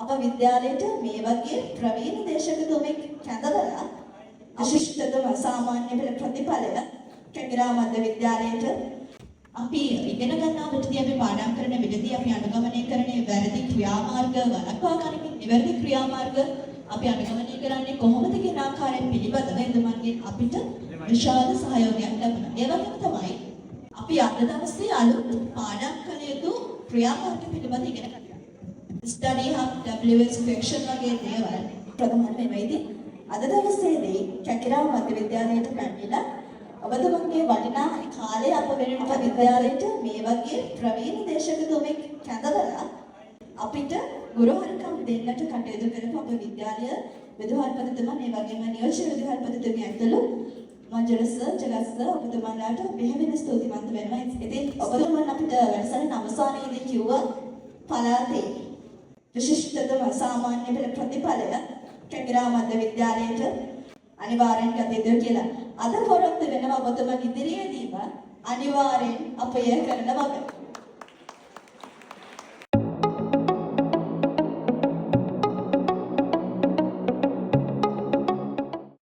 අප විද්‍යාලයට මේ වගේ ප්‍රවීණ දේශකතුමෙක් කැඳවලා විශිෂ්ටතම සාමාන්‍ය පෙළ ප්‍රතිඵලය කැකිරා මධ්‍ය විද්‍යාලයට. අපි ඉගෙන ගන්නා විටදී, අපි පාඩම් කරන විටදී, අපි අනුගමනය කරන වැරදි ක්‍රියාමාර්ග වළක්වා ගනිමින් නිවැරදි ක්‍රියාමාර්ග අපි අනුගමනය කරන්නේ කොහොමද කියන ආකාරය පිළිබඳව එතුමන්ගෙන් අපිට විශාල සහයෝගයක් ලැබුණා. ඒ වගේම තමයි අපි අද දවසේ අලුත් පාඩම් කළ යුතු ක්‍රියාමාර්ග පිළිබඳ ඉගෙන ගත්තා. ස්ටඩි හබ්, WS question වගේ දේවල් ප්‍රධාන වෙනවා. ඉතින් අද දවසේදී කැකිරා මධ්‍ය විද්‍යාලයට පැමිණිලා ඔබතුමන්ගේ වටිනා කාලය අප වෙනුවෙන් විද්‍යාලයට මේ වගේ ප්‍රවීණ දේශකතුමෙක් කැඳවලා අපිට ගුරුහරුකම් දෙන්නට කටයුතු කරපු අප විද්‍යාලය විදුහල්පතිතුමන්, ඒ වගේම නියෝජ්‍ය විදුහල්පතිතුමිය ඇතුළු මංජුල සර්, ජගත් සර්, ඔබතුමන්ලාට බෙහෙවින් ස්තුතිවන්ත වෙනවා. ඉතින් ඔබතුමන් අපිට වැඩසටහන අවසානයේදී කිව්වා පළාතේ විශිෂ්ටතම සාමාන්‍ය පෙළ ප්‍රතිඵලය කැකිරා මධ්‍ය විද්‍යාලයට අනිවාර්යෙන් ගත යුතුයි කියලා. අද පොරොන්දු වෙනවා ඔබතුමන් ඉදිරියේදීම අනිවාර්යෙන් අප එය කරන බව.